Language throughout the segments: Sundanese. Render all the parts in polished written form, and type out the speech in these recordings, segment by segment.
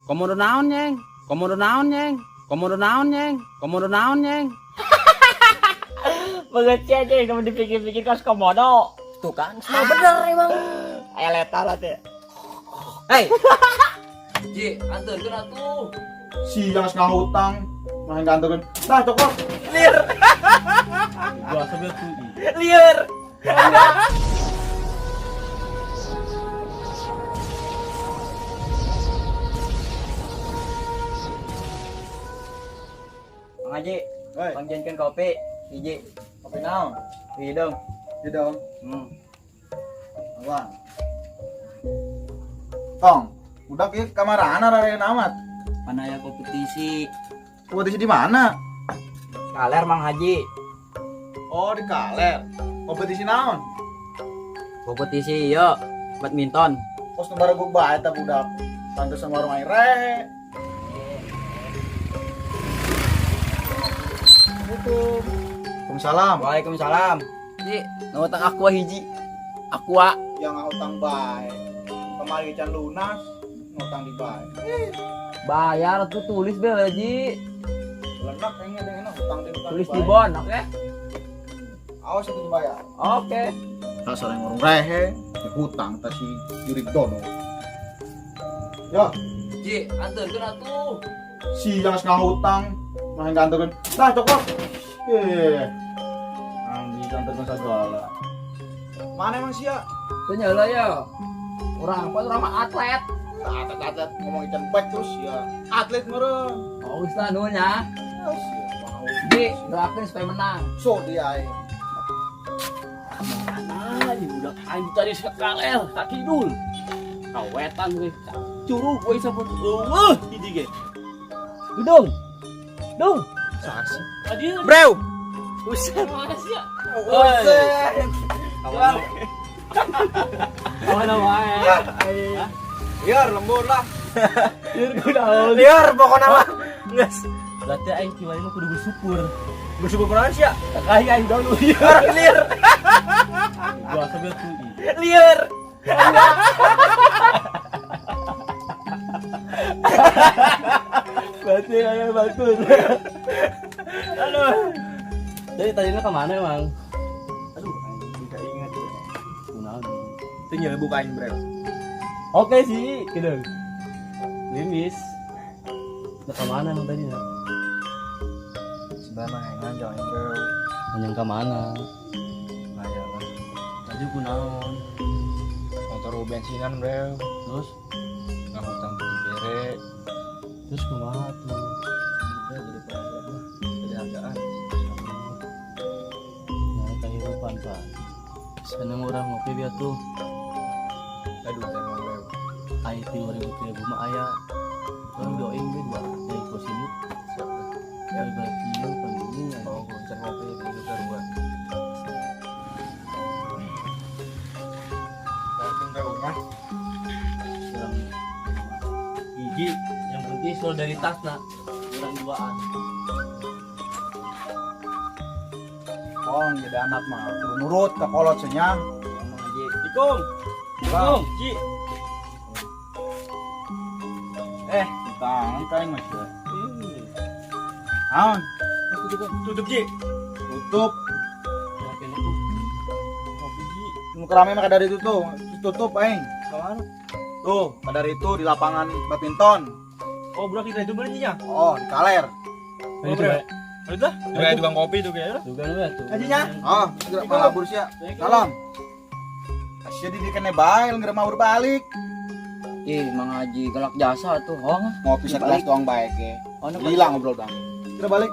Komodo naon, Nyeng? Komodo naon, Nyeng? Komodo naon, Nyeng? Komodo naon, Nyeng? Banget sih aja kamu dipikir-pikir kas komodo. Tuh kan, semua bener emang. Aya letal atuh. Hei. Ji, anteurkeun atuh. Siang ngahutang, main kantorin. Nah, cokot. Liur. Gua sambil tuh. Liur. Mang Haji, Hei, pangjankeun kopi. Hiji. kopi naon? Hiji dong. Iya dong. Hmm. Awan. Tong, udah ke kamarana rare amat. Mana aya kompetisi? Kompetisi di mana? Kaler Mang Haji. Oh, di Kaler. Kompetisi naon? Kompetisi ieu badminton. Pos nu baregug bae eta budak. Pantesan warung aing re. Waalaikumsalam. Waalaikumsalam. Ji, nu utang aqua hiji. Aqua. Yang ngahutang bae. Kemari can lunas, ngutang di bae. Bayar tuh tulis be Haji. Lenak kayaknya ada yang enak utang di utang. Tulis di bon, oke? Awas itu dibayar. Oke. Dasar yang warung rehe, ya hutang ta si Jurik Dono. Ya, Ji, anteurkeun atuh. siang ngahutang, main kantorin. Nah, cokot. Eh. Anjing kantorkeun segala. Mana emang sia? Teu nyeula ya. Urang apa urang mah atlet. Atlet-atlet ngomong ikan baik terus ya. Atlet meureun. Oh, geus lah nuhun ya. Ya, sia mau. Ji, doakeun supaya menang. So dia aing. Mana ini budak aing tadi sekaler sakidul. Kawetan we. Curug we sampun eueuh hiji ge. Dudung. Dung. Saksi. Tadi Bro. Buset. mana sih ya? Buset. Kawan wae. Biar lembur lah. Liur kunaon. Liar pokoknya mah. Geus. Berarti aing kiwari mah kudu bersyukur. Bersyukur kunaon sia? Aing aing dong liur. Liur. Gua sambil tuh. Liur. Berarti aing bagus. Aduh. Jadi tadinya kemana emang? Aduh, aing tidak ingat. Kunaon. Teu nyeul buka aing, Bro. Oke sih, gitu. Limis. Nah, kemana emang tadi? Ya? Sebenarnya mah aing nganjang aing, Bro. Nanyang ke mana? Nah, ya lah. Tadi kunaon. Motor bensinan, Bro. Terus, Ngahutang teu dibere. terus kumaha tuh? Udah jadi pelajaran mah. Jadi hargaan. Nah, kehidupan pak. Seneng orang ngopi biar tuh. Aduh, emang Bro. Air 2000 mah aya. Orang doain gue dua dari kos ini. Siap lah. Ya berarti ini ya. Mau goncer ngopi di gua. Bro, nya. Kurang gigi. Yang penting solidaritas nak. Kurang duaan. Tong jadi anak mah kudu nurut ka kolot nya. Mang Haji. Assalamualaikum. Bang, Ji. eh, tangan ka aing mah sia. Naon? Tutup Ji. Tutup. Ya, kayaknya tuh. Ngopi Ji. Nu kerame mah dari itu tuh, tutup aing. Kamana? Tuh, pada itu di lapangan badminton. Oh, bro kita itu belinya. Oh, di Kaler. Ayo, bro. coba. Udah. Juga tukang kopi tuh kayaknya. Juga lu ya tuh. Hajinya? Oh, segera malabur sia. Salam. Asia di kene bae geura mau balik. Ih, Mang Haji galak jasa tuh, hoang. Ngopi segelas doang bae ge. Oh, nu Gila ngobrol bang. Segera balik.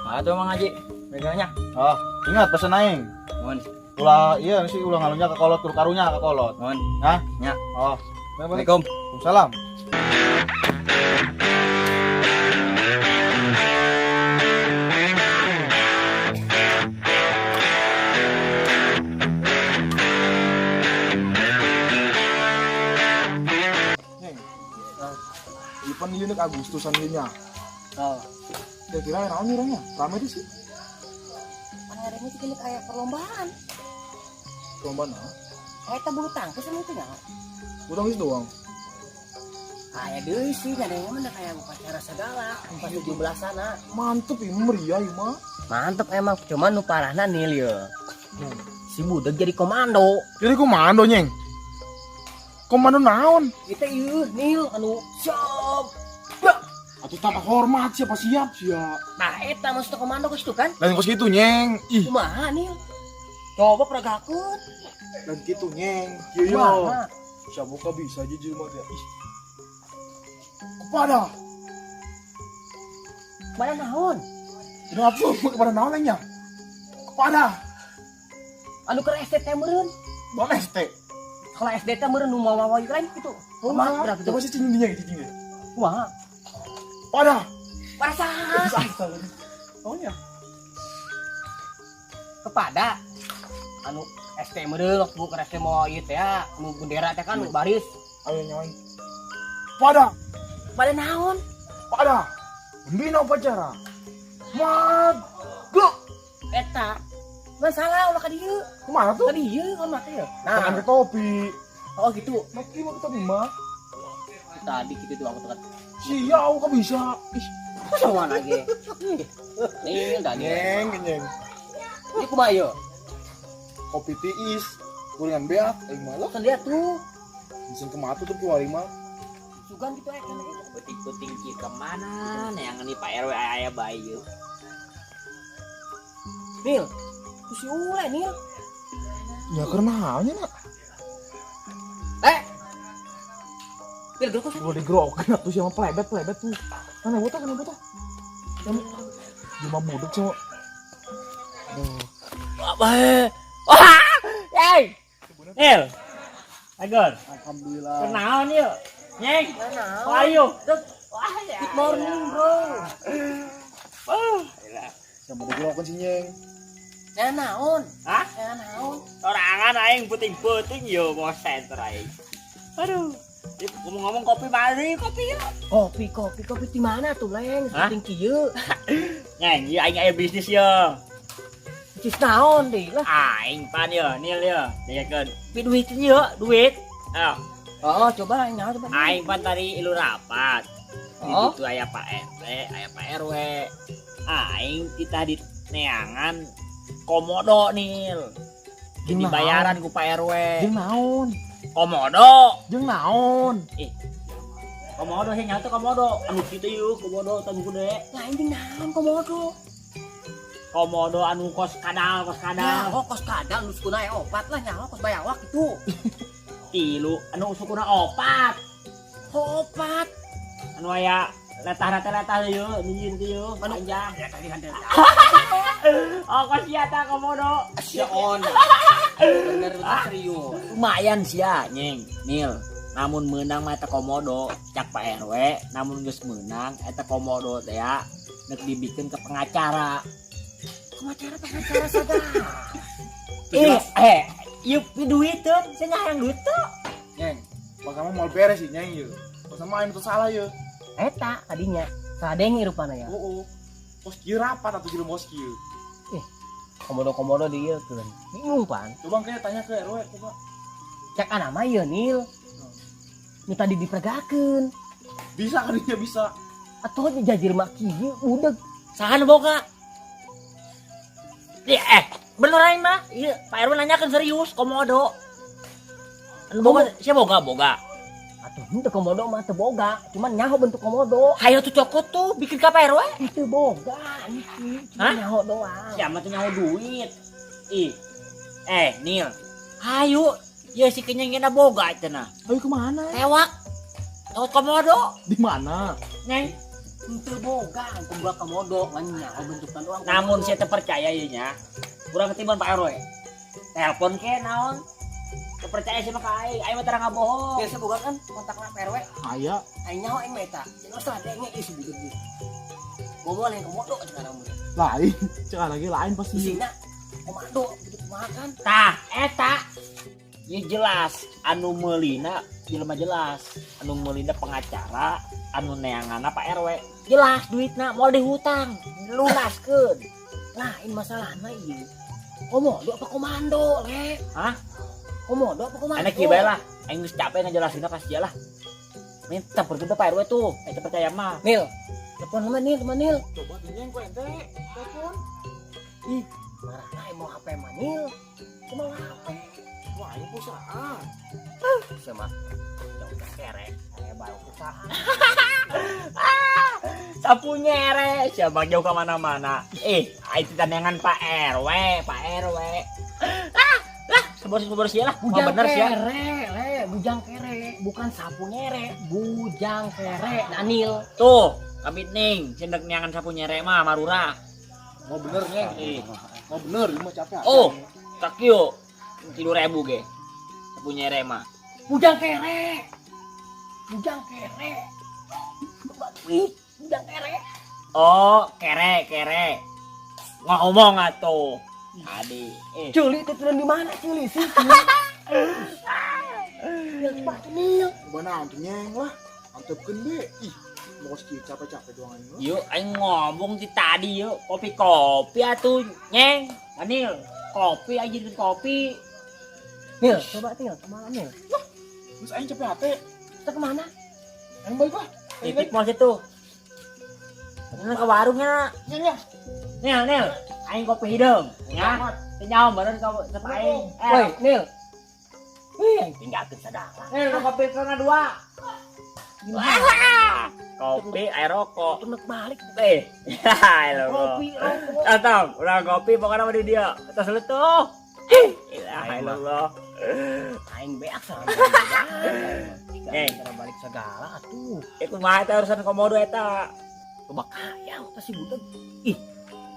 Ah, tuh Mang Haji. Megangnya. Oh, ingat pesan aing. Mohon, Ulah iya sih ulah ngalunya ke kolot, kudu karunya ke kolot. mohon. Hah? Nya. Oh, balik. Assalamualaikum. Waalaikumsalam. Ipan ieu nek Agustusan ieu nya. Oh. Kira-kira naon nih orangnya? Rame deh sih. Akhirnya sih kini kayak perlombaan. Perlombaan ah. Kayak bulu tangkis sama itu ya. Bulu tangkis doang. Kayak deui sih, ngadengna mah kayak upacara segala, pas 17-an. Mantep ieu meriah ieu mah. Mantep emang, cuman nu parahna Nil ye. Si budeg jadi komando. Jadi komando, Nyeng. Komando naon? Kita ieu Nil anu siap. Atuh tanpa hormat siapa siap siap. Nah, eta maksudnya komando ke situ kan? Lain kos kitu, Nyeng. Ih, Kumaha Nil? Coba peragakeun. lain kitu, Nyeng. Kieu yo. Kumaha? Siapa ka bisa aja jelema teh. Ih. Kepada. Mana naon? Kenapa kepada naon lainnya? Kepada. Anu keur SD teh meureun. Bang ST. Kalau SD teh meureun nu mawa-mawa lain gitu. Kumaha berarti Coba sih cicing dinya cicing dia. Kumaha? Pada. Pada saha? Naonnya? Kepada anu SD meureun waktu keur SD mau ieu teh ya, nu bendera teh kan nu baris. Ayo nyawain. Pada. Pada naon? Pada. Pembina upacara. Maju. Eta. Masalah ulah ka dieu. Kemana tuh? Ka dieu kan make ya. Nah, Nah, ke topi. oh gitu. Maki mau ke topi mah. Tadi gitu tuh aku tekan. Siap, kok bisa? Ih, Kok sama lagi? Nih, Daniel. nyeng, nyeng. Ini kumaha ieu? Kopi tiis, gorengan beak, aing malah. Kan lihat tuh. Mesin kematu tuh kiwari mah. Sugan gitu aya kan. Puting-puting ki kemana yang ini Pak RW aya bae. Nil. Tuh si Ule, Nil. Ya karena halnya nak. Eh. Nil, gerok Gua digerokin tuh siapa plebet plebet tuh. Mana botol, mana botol. Yang cuma budek cuma. Aduh. Apa? Wah! Hey! Nil. Agur. Alhamdulillah. Kenaon yuk? Nyeng. Naon? How are you? Good morning, bro. Yang mau digerokin si Nyeng. Ya naon? Hah? Ya naon? Sorangan aing puting-puting yo mau center aing. Aduh. Ini ngomong-ngomong kopi mari kopi ya. Kopi, kopi, kopi di mana tuh, Leng? Hah? Penting kieu. Nyeng, ieu aing aya bisnis yo. Bisnis naon deui lah. Aing pan yo, Nil yo. Dengekeun. Pi duit yo, duit. Ayo, Oh, coba aing nyaho coba. aing pan tadi ilu rapat. Di Oh. ditu aya Pak RT, aya Pak RW. Aing kita di neangan komodo Nil. Jeung Jadi naon? bayaran ku Pak RW. Jeung naon? Komodo. Jeung naon? Komodo sih nyata komodo. Anu kitu yuk, komodo tamu gede. Lain jeung naon komodo? Komodo anu kos kadal, kos kadal. Nyaho kos kadal nu sukuna aya opat lah nyaho kos bayawak gitu. Tilu anu sukuna opat. Opat. Anu aya letah letah letah yuk, nijin teh yuk, Anu- panjang. Ya tadi kan Oh, kos sia ta komodo. Sion. Bener bener serius. Lumayan sia, nyeng, Nil. Namun menang mah eta komodo, cak Pak RW, namun geus menang eta komodo teh ya nek dibikin ke pengacara. Pengacara pengacara sadar. Eh, eh, ieu duiteun, saya hayang duit tuh. Nyeng, pas sama mau beres sih Nyeng ye. Pas sama aing tuh salah ye. Eta tadinya sadenge rupana ya. Oh, oh. Pos kieu rapat atuh jelema pos kieu. Komodo-komodo di ieu keun. Bingung pan. Coba kayak tanya ke RW coba. Cek ana mah ieu Nil. Nu tadi diperagakeun. Bisa kan dia bisa. Atuh jajir mah kieu udah Saha nu boga? Ya, eh, bener aing mah. Iya, Pak RW nanyakeun serius komodo. Anu boga, siapa boga boga? Atuh henteu komodo mah teu boga, cuman nyaho bentuk komodo. Hayo tuh cokot tuh bikin ka Pak RW. Itu boga itu, cuma Hah? nyaho doang. Siapa tuh nyaho duit? Ih. Eh, Nil. Hayu, ya si kenyang boga cenah. Ayo kemana? Tewak. Tewak komodo. Di mana? Neng. Henteu boga, henteu boga komodo, ngan nyaho bentukna doang. Namun komodo. saya terpercaya ieu nya. Kurang ketimbang Pak RW. Telepon ke naon? Kepercaya sama ka aing, aing mah tara ngabohong. Biasa boga kan kontak lah RW. Aya. Aing nyaho aing mah eta. Cenah sadenge ieu si budak ieu. Komo lain komodo cenah mun. Lain. Cek lagi lain pasti. Isina komando gitu kumaha kan. Tah, eta. Ya jelas, anu meulina jelema jelas, anu meulina pengacara, anu neanganna Pak RW. Jelas duitna moal dihutang, lunaskeun. Nah, ini masalahna ieu. Komodo apa komando, Le? Hah? Komodo apa komando? Anak kieu bae lah, aing geus capek ngejelasinna ka sia lah. Minta pergi Pak RW tuh, itu percaya mah. Nil, telepon sama Nil, sama Nil. Coba tanya ku ente. Telepon. Ih, marah naik mau HP mah Nil. Cuma HP. Wah, ini perusahaan. Sama. Jauh kere, saya baru usaha. Sapu nyere, siapa jauh ke mana-mana. Itu tandangan Pak RW, Pak RW. Lah, sebersih-bersih lah. Bujang bener sih ya. kere, le, bujang kere, bukan sapu nyere, bujang kere, Daniel. Tuh, kami ning, cendek neangan sapu nyere mah marura. Mau bener nyeng. Mau bener, ini mah capek. Oh, tak yuk. 3.000 ge. Sapu nyere mah. Bujang kere. Bujang kere. Wih, bujang kere. Oh, kere, kere. Ngomong atuh. Adi. Culi itu turun di mana Culi sih? Nil, coba tuh Nil. Mana antu nyeng lah. Antepkeun be. Ih, mau sih capek-capek doang ini. Yuk, aing ngomong ti tadi yuk. Kopi-kopi atuh, nyeng. Daniel, kopi aja bikin kopi. Nil, coba Nil, kemana Nil? Terus aing capek hati. Kita kemana? Aing balik lah. Titip mau situ. Nil ke warungnya. Nyeng ya. Nil, Nil, aing kopi hidung. Ya. Tinjau baru kau tetep aing. Woi, Nil. Wih, aing tinggalkeun sadala. Nil, kopi sana dua. Kopi, air rokok. Itu nek balik. Ya, Kopi, rokok. Atau, udah kopi pokoknya sama dia. Atas lu tuh. Ilaha illallah. Aing beak sama. Eh. Cara balik segala atuh. Itu mah eta urusan komodo eta. Coba kaya teh si budak. Ih.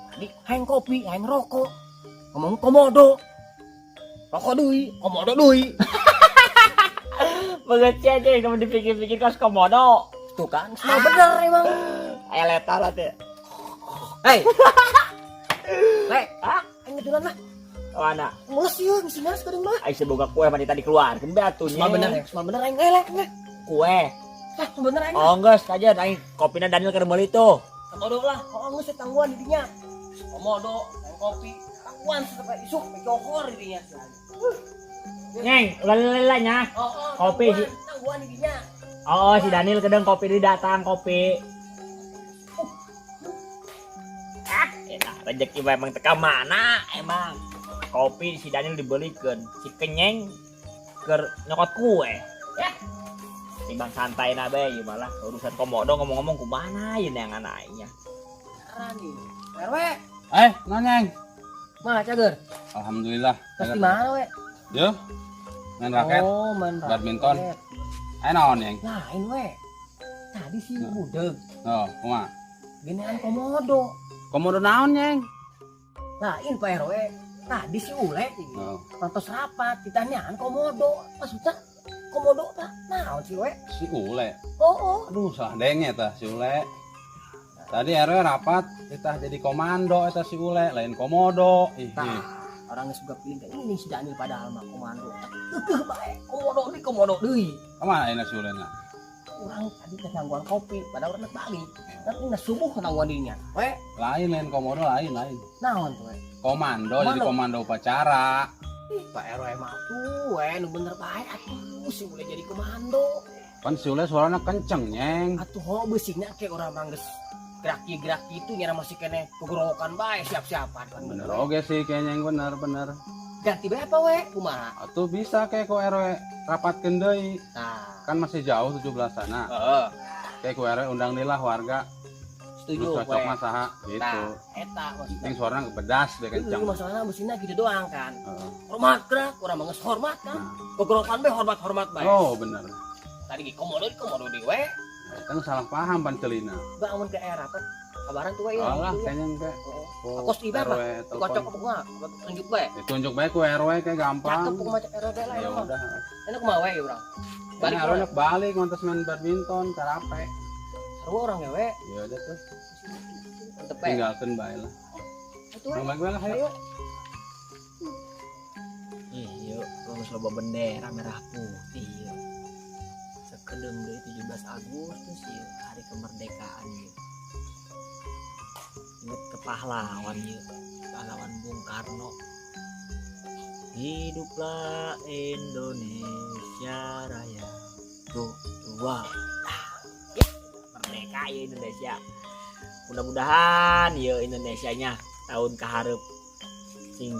Tadi hayang kopi, hayang rokok. Ngomong komodo. Rokok deui, komodo deui. Mengerti aja yang kamu dipikir-pikir kos komodo. Tuh kan, semua bener emang. Aya letal lah teh. Hei. Le, Hah? aing ngedulan lah. Mana? Mules ieu, geus mas kuring mah. Aing seboga kue mah tadi keluar. Kan be atuh. Semua bener ya, semua bener aing le, le. Kue. Lah, semua bener aing. Oh geus aja aing kopina Daniel keur meuli tuh. Komodo lah, oh geus tangguhan di dinya. Komodo, aing kopi, tangguhan sampai isuk johor di dinya. Nyeng, ulah lila nya. Oh, oh, Kopi sih. Tangguhan di dinya. Oh, si Daniel kedeng kopi di datang kopi. Ah, enak rezeki mah emang teka mana emang. Kopi si Daniel dibelikan, si kenyeng keur nyokot kue. Ya. Timbang santai na be malah urusan komodo ngomong-ngomong kumana ieu neangan aingnya. Heran ieu. RW, Nonyeng. mah cager. Alhamdulillah. Terus di mana we? Yo. Main raket. Oh, main raket. Badminton. Naon nyeng? Lain we. Tadi si budeg Oh, kumaha? genean komodo. Komodo naon nyeng? Lain Pak RW. Tadi si Ule ini Oh, pantos rapat ditanyaan komodo. Maksudnya komodo tah naon si we? si Ule. Oh, oh. Aduh, salah denge tah si Ule. Tadi RW rapat, kita jadi komando eta si Ule, lain komodo. Ih, Tah, ih. orang geus suka pilih kayak ini si Daniel padahal mah komando. Keukeuh bae, komodo deui komodo deui. Kemana ini si Ule na? Urang tadi teh nangguan kopi, padahal urang balik. Tapi na subuh nangguan dirinya. We, Lain lain komodo lain lain. naon tuh we? Komando, jadi komando upacara. Ih, Pak RW mah tuh we nu bener bae atuh si Ule jadi komando. Kan si Ule suaranya kenceng nyeng. Atuh ho beusina ke urang mah geus gerak gerak itu nyara masih kene kegorowokan bae siap-siapan kan Bener oge sih kayaknya yang bener bener. Ganti bae apa we? Kumaha? Atuh bisa kayak ku RW rapatkeun deui. Nah, Kan masih jauh 17 sana. heeh. Kayak ku RW undang deui lah warga. Setuju Lu cocok we. mah saha gitu. Nah, eta maksudnya. Penting suaranya bedas deh kenceng. Itu masalahnya beusina gitu doang kan. Heeh. Hormat gerak, urang mah geus hormat kan. Nah. Kegorowokan bae hormat-hormat bae. Oh bener. Tadi ge komodo komodo deui we. Kan salah paham pancelina. Bangun ke era kan. Kabaran tuh we ya. Alah gitu ya. kayaknya enggak. Heeh. Ku Aku iba apa? RW Dikocok telepon. apa kumaha? Tunjuk bae. Ditunjuk bae ku RW kayak gampang. Cakep kumaha cek RW lah Ya ya mah. udah. Enak kumaha we urang. Balik Balik we. RW balik ngontes main badminton karape. Seru orang ya we. Ya udah tuh. Mantep we. Tinggalkeun bae lah. Itu we. Bang bae lah ayo. Ayo. Ih, yuk, lu geus loba bendera merah putih yuk. Sekedeung deui 17 Agustus yuk, hari kemerdekaan yuk. Inget ke pahlawan yuk, pahlawan Bung Karno. Hiduplah Indonesia Raya. Tuh, dua. Merdeka ya Indonesia. Mudah-mudahan ya Indonesianya tahun kaharep sing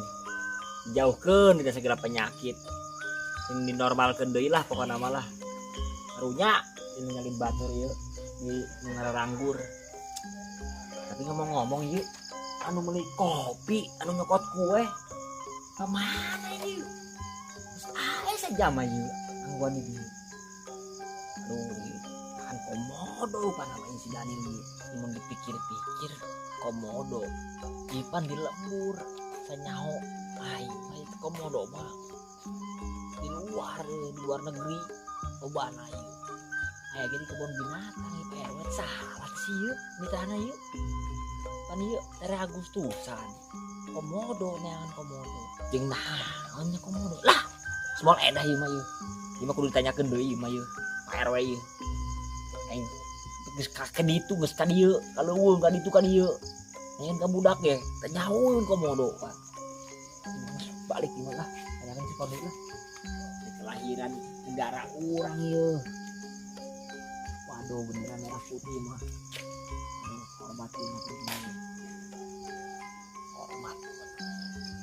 dijauhkeun dari segala penyakit, sing dinormalkeun deui lah pokokna mah lah. Karunya ini ningali batur ieu di ngaranggur. Tapi ngomong-ngomong ieu anu meuli kopi, anu nyokot kue kemana ieu? Terus aya saja mah ieu angguan di dieu. Aduh, ieu kan komodo pan nama si Daniel ieu. Mun dipikir-pikir komodo ieu pan di lembur sanyaho aing mah itu komodo mah di luar negeri lobana ieu. Aya ge di kebun binatang ieu Pak RW salah sih ieu nitahna ieu. Pan ieu tere Agustusan. Komodo neangan komodo. Jeung naon nya komodo? Lah, small edah ieu mah ieu. Ieu mah kudu ditanyakeun deui ieu mah ieu. Pak RW ieu. Aing geus ka ditu geus ka dieu, ka leuweung ka ditu ka dieu. Nanyakeun ka budak ge, teh nyahoeun komodo, Pak. Balik ieu mah lah, tanyakeun si Kodo lah. Kelahiran negara urang ieu. Waduh, bendera merah putih mah. Aduh, hormat ieu mah kudu. Hormat.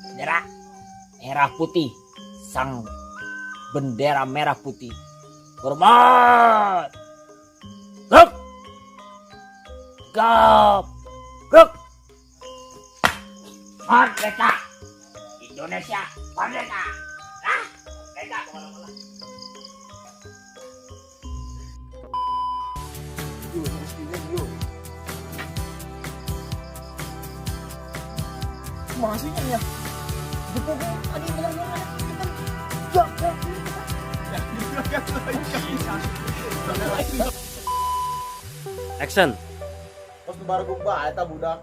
Bendera merah putih, sang bendera merah putih. Hormat. Gerak. Gap. Gerak. Merdeka. Indonesia merdeka. Ah, merdeka pokoknya lah. Makasihnya ya. Action. Terus baru gua eta budak.